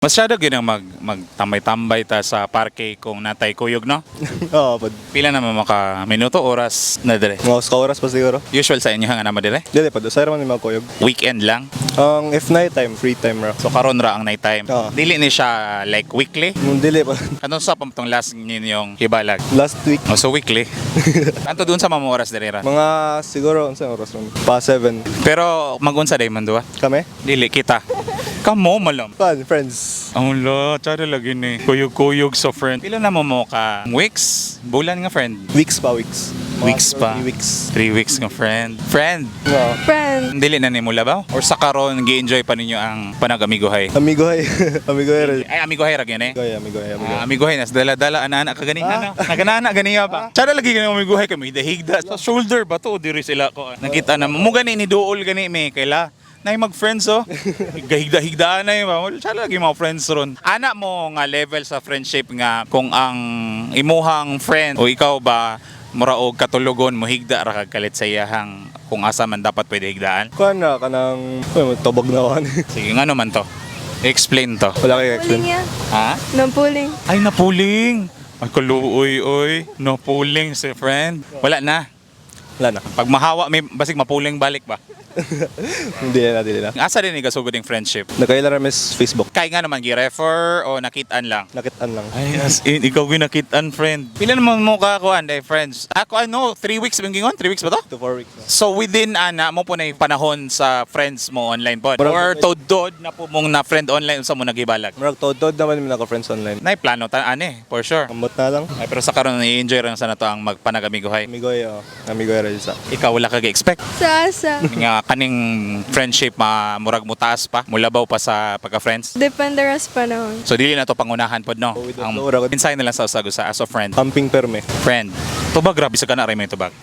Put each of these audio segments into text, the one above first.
Masyado gyud ang magtambay-tambay ta sa parke kung natay kuyog, no? Oo, pod. Pila naman maka minuto, oras na dire? Mga usa ka oras pa siguro. Usual sa inyo nga naman dire? Dili pod, usay ra man ni mga kuyog. Weekend lang. Ang if night time, free time ra. So karon ra ang night time. Oo. Dili ni siya like weekly. Nung dili pa. Ano sa pamtong last ninyong hibalag? Last week, Oh, so weekly. Anto doon sa mga oras dire ra. Mga siguro unsa oras ron? Pa 7. Pero magunsa day man duwa? Kami? Dili kita. Kamo malam. Fun, friends. Ang la, tsara lagi ni. Kuyog-kuyog sa friend. Pila na mo ka weeks? Bulan nga friend? Weeks pa, weeks. Mga Weeks siguro pa. 3 weeks. 3 weeks nga friend. Friend, Oo. Friend. dili na ni mo labaw? Or sa karon gi-enjoy pa ninyo ang panag-amigohay? Amigo hay. Amigo hay. Ay, amigohay ra gyud eh. Amigo hay, amigo hay, amigo. Ah, amigohay nas dala-dala ana-ana ka gani ana. Naganana ganiya ba? Tsara lagi gani amigohay kami higda-higda sa shoulder ba to diri sila ko. Nakita na mo gani ni duol gani me kaila. Nay mag-friends oh. Gahigda-higdaan na yun ba? Tsara lagi mga friends ron. Ana mo nga level sa friendship nga kung ang imuhang friend o ikaw ba mura og katulugon mo higda ra kag kalit sa iyahang kung asa man dapat pwede higdaan. Kuan na kanang uy, tubog na kuan. Sige, ngano man to? Explain to. Wala kay explain. Puling ya. Ha? Nampuling. Ay, napuling! Ay, kaluoy, oy. Napuling si friend. Wala na. Wala na. Pag mahawa, may basig mapuling balik ba? Dili na, dili na. Asa din igasugod yung friendship? Nakaila ra miss Facebook. Kay nga naman, gi-refer o nakitaan lang? Nakitaan lang. Ay, as in, ikaw ginakitaan, friend. Pila naman mo ka, kuan, day, friends? Ako, ano, 3 weeks ba yung gingon? 3 weeks ba to? 2 to 4 weeks na. So within ana mo po na yung panahon sa friends mo online po. Murag- Or tod-tod na po mong na friend online unsa mo nagibalag. Murag tod-tod naman mi naka friends online. Nay plano ta ani for sure. Ambot na lang. Ay, pero sa karon i-enjoy ra sa nato ang magpanagamigohay. Amigo hay, oh. Amigo hay ra sa. Ikaw wala ka gi-expect Sa asa. nga kaning friendship ma murag mutaas pa, mulabaw pa sa pagka-friends. Depende ra sa panahon. So dili na to pangunahan pod no. Oh, with the Ang flow ra gud. inside na lang sa usag usa as a friend. Camping perme. Friend. Tubag grabe sa kana ray may tubag.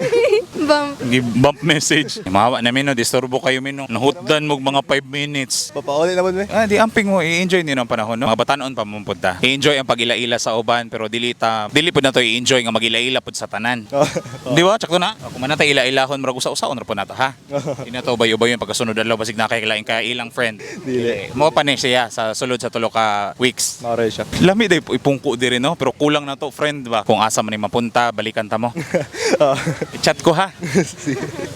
Bump. Gi-bump message. Mahawa na mino, disturbo kayo mino. Nahutdan mo mga 5 minutes. Papauli na me. Ah, di amping mo, i-enjoy niyo ang panahon, no? Mga batanon pa mo punta. I-enjoy ang pag-ila-ila sa uban, pero dili ta, dili pud na to i-enjoy nga mag-ila-ila pud sa tanan. Di ba? Tsakto na. Kung man na tayo ila-ilahon, murag usa-usaon ra po nata, ha? Di na to bayo-bayo yung pagkasunod adlaw basig na kay laing kay ilang friend. Dili. Mo pa ni siya sa sulod sa tulo ka weeks. Makaray siya. Lami day ipungko diri no, pero kulang na to friend ba. Kung asa man ni mapunta, balikan ta mo. Ah. I-chat ko ha. Sige.